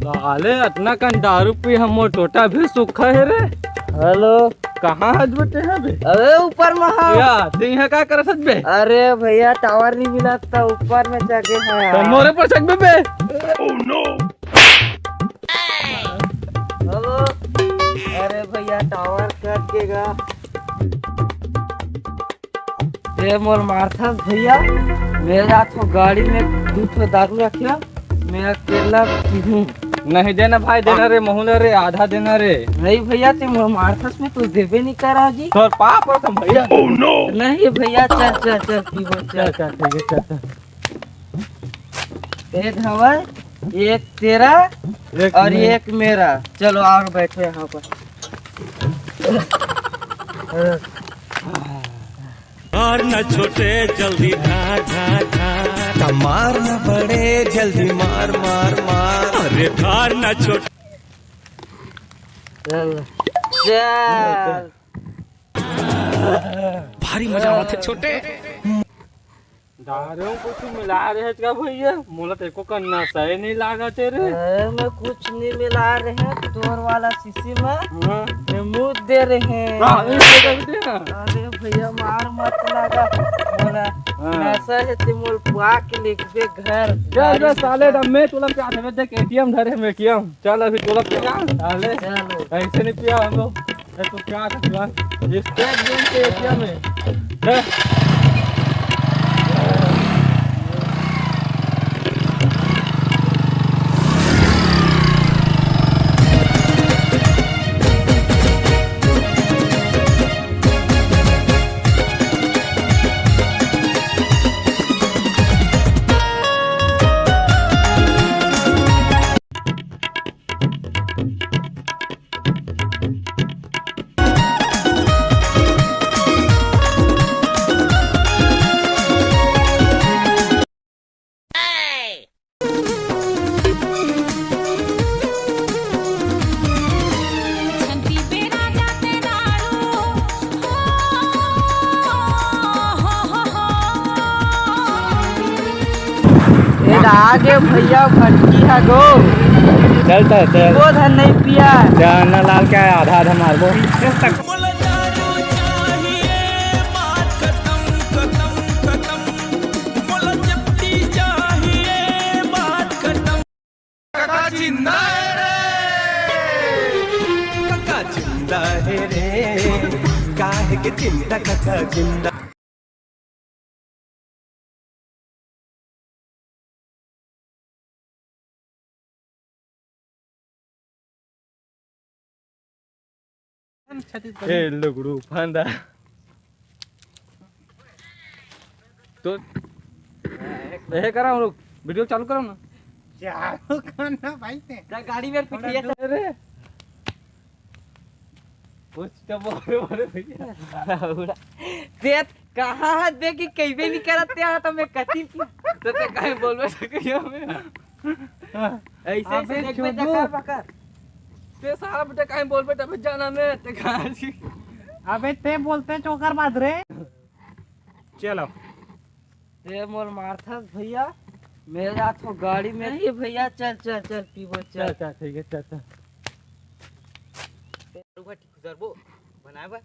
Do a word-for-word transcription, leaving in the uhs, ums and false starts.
साले, अतना कन दारू पी हम, मोर टोटा भी सूखा हे रे। हेलो। कहाँ हस बे तें हा बे? अबे ऊपर में हाँ। या, तें हा का करत हस बे? अरे भैया, टावर नहीं मिला था, ऊपर में चढ़ गए हैं त यार। मोरे पर चढ़बे बे? हेलो। अरे भैया, टावर कट के गा। ए मोर मारथस भैया, मैं जात हो गाड़ी में दू ठो दारू रखिया, मैं अकेला पीहूं। नहीं देना भाई, देना रे, महूं ला रे, आधा देना रे। नहीं भैया, ते मोर मारथस में तो देबे नहीं करा जी। तोर पाप हो तुम भैया। नहीं भैया, चल चल चल, पीबो चल। चल चल, ठीक है, चल चल। एक हवा, एक तेरा एक और मैं। एक मेरा। चलो, आओ, बैठो यहाँ पर। धार न छोटे, जल्दी धार, धार, धार। त मार न बड़े, जल्दी मार, मार, मार। अरे धार न छोटे। चल, चल। भारी मजा आवत हे छोटे। दारू में कुछ मिला रहे हैं क्या भैया? मोला तो एको कन नशा ही नहीं लागत हे रे। अरे, मैं कुछ नहीं मिला रहे हैं, तोर वाला शीशी में हाँ। ये मूत दे रहे हैं। हाँ, ये दे दे ना। अरे भैया, मार मत लगा। मोला हाँ। नशा है, ते मोल पुआ के लेके घर। चल बे साले, अब मैं तोला क्या देवे, देख एटीएम धरे हैं, एटीएम। चल अभी तोला क्या साले, चलो। ऐसे नहीं पिया हम लोग। ए, तो क्या था, स्टेट बैंक के एटीएम है। हैं? ए, आगे भैया भटकी हा गो। चल, चल, चल। वो धन नहीं पिया। जाना लाल क्या है, आधा आधा मारबो। काका जिंदा है रे, काका जिंदा है रे, काहे के चिंता काका जिंदा। ए लुगड़ू फंदा। तो ए करा, रुक, वीडियो चालू करो ना। चालू करना भाई ते। जा गाड़ी में पिटिया। अरे कुछ तो बोले बोले भैया। उड़ा। ते कहाँ हाथ दे कि कइबे नहीं करत ते, तो मैं कथी की तो ते कहीं बोलबे सके हमें। ऐसे ऐसे अबे देख बे चोदू। जकर बकर। ते सारा बेटा कहीं बोलबे तबे जाना मैं ते कहाँ जी। अबे ते बोलते चोकर बात रे। चलो। ते मोर मारथस भैया, मैं जात हो गाड़ी में। नहीं भैया, चल चल चल, पीबो चल। चल चल, ठीक है, चल चल। रुका, ठीक गुजरबो बनाए बा।